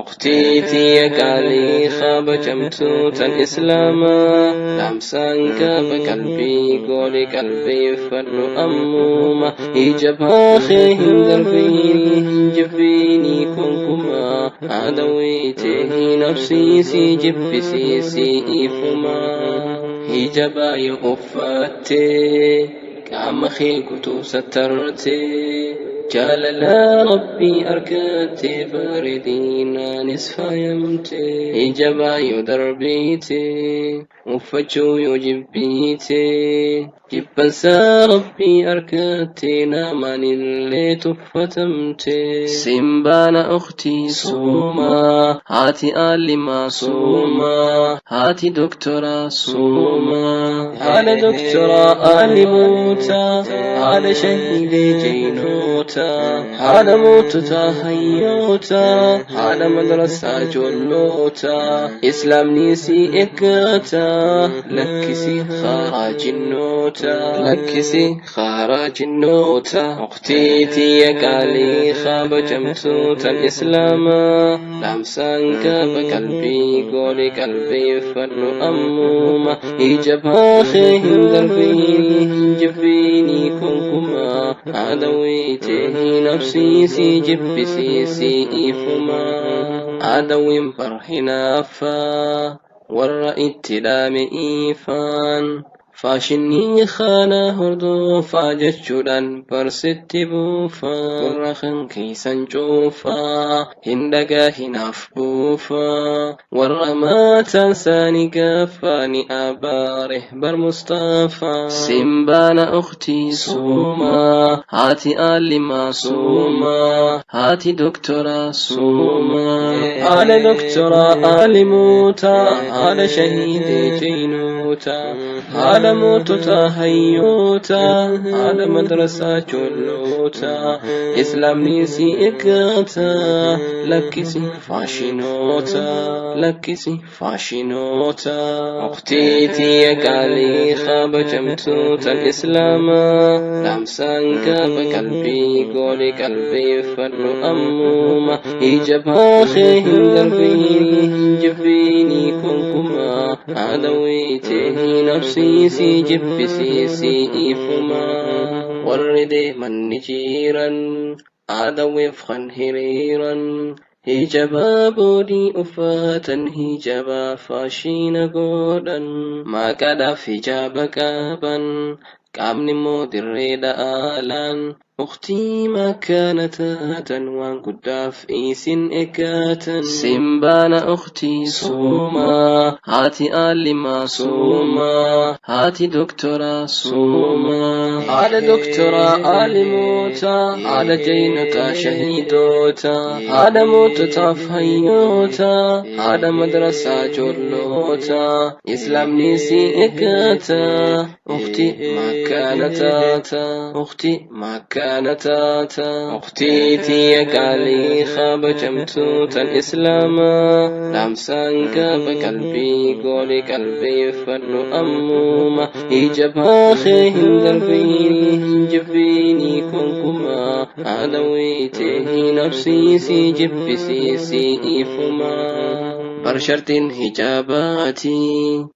Ukhtii tiyya qaalii kabajamtuu tan Islaamaa, dhaamsaan qaba qalbii gooli qalbeeffadhu ammuma. Hijabaa kee hin darbiini, hin jibbiini gonkumaa. Adawwii tee hin obsiisi, jibbisiisi ifumaa. Hijabaa yoo uffattee qaama kee guutuu sattartee, jaalala Rabbii argattee, bareedinaanis faayamte. Hijabaa yoo darbite, uffachuu yoo jibbite, jibbansa Rabbii argattee, namaan illee tuffatamte. Simbaana ukhtii suumaa, haati aalimaa suumaa, haati doktoraa suumaa, haadha doktoraa aalimoota, haadha shahiidee jeynoota, haadha moototaa hayyoota, haadha madrasaa ijoolloota. Islaamni si eeggata, lakkisi karaa jinnoota, lakkisi karaa jinnoota. Ukhtii tiyya qaalii kabajamtuu tan Islaamaa, dhaamsaan qaba qalbii gooli qalbeeffadhu ammuma. Hijabaa kee hin darbiini, hin jibbiini gonkumaa. Adawwii tee hin obsiisi, jibbisiisi ifumaa. Adawwiin bar hinaaffaa warra itti dhaame ifaan. Faashinii kana hordofaa jechuudhaan barsitti buufaa. Gurra kan keessan cuufaa, hin dhagahinaaf buufaa. Warra mataan isaanii gaafaa ni abaare bar Mustafaa. Simbaana ukhtii suumaa, haati aalimaa suumaa, haati doktoraa suumaa, haadha doktoraa aalimoota, haadha shahiidee jeynoota, haadha moototaa hayyoota, haadha madrasaa ijoolloota. Islaamni si eeggata, lakkisi faashinoota, lakkisi faashinoota. Ukhtii tiyya qaalii kabajamtuu tan Islaamaa, dhaamsaan qaba qalbii gooli qalbeeffadhu ammuma. Hijabaa kee hin darbiini, hin jibbiini gonkumaa. Adawwii tee hin obsiisi, jibbisiisi ifumaa. Warri deeman ni jiran, adawwiif kan hiriiran. Hijabaa boodii uffatan, hijabaa faashina godhan. Maqaadhaaf hijaaba qaban, qaamni immoo dirree dhaalaan. Ukhtii makkaana taatan, waan guddaaf isin eeggatan. Simbaana ukhtii suumaa, haati aalimaa suumaa, haati doktoraa suumaa, haadha doktoraa aalimoota, haadha jeynotaa shahiidoota, haadha moototaaf hayyoota, haadha madrasaa ijoolloota. Islaamni si eeggata, ukhtii makkaana taata, ukhtii makkaana taata. Ukhtii tiyya qaalii kabajamtuu tan Islaamaa, dhaamsaan qaba qalbii gooli qalbeeffadhu ammuma. Hijabaa kee hin darbiini, hin jibbiini gonkumaa. Adawwii tee hin obsiisi, jibbisiisi ifumaa. Bar shartiin hijaabaati,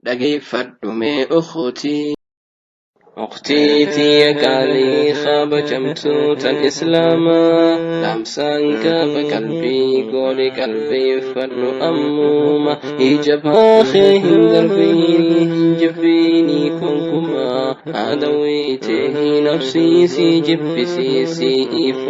dhageeffadhu mee ukhtii. Ukhtii tiyya qaalii kabajamtuu tan Islaamaa, dhaamsaan qaba qalbii gooli qalbeeffadhu ammuma. Hijabaa kee hin darbiini, hin jibbiini gonkumaa. Adawwii tee hin obsiisi, jibbisiisi ifumaa.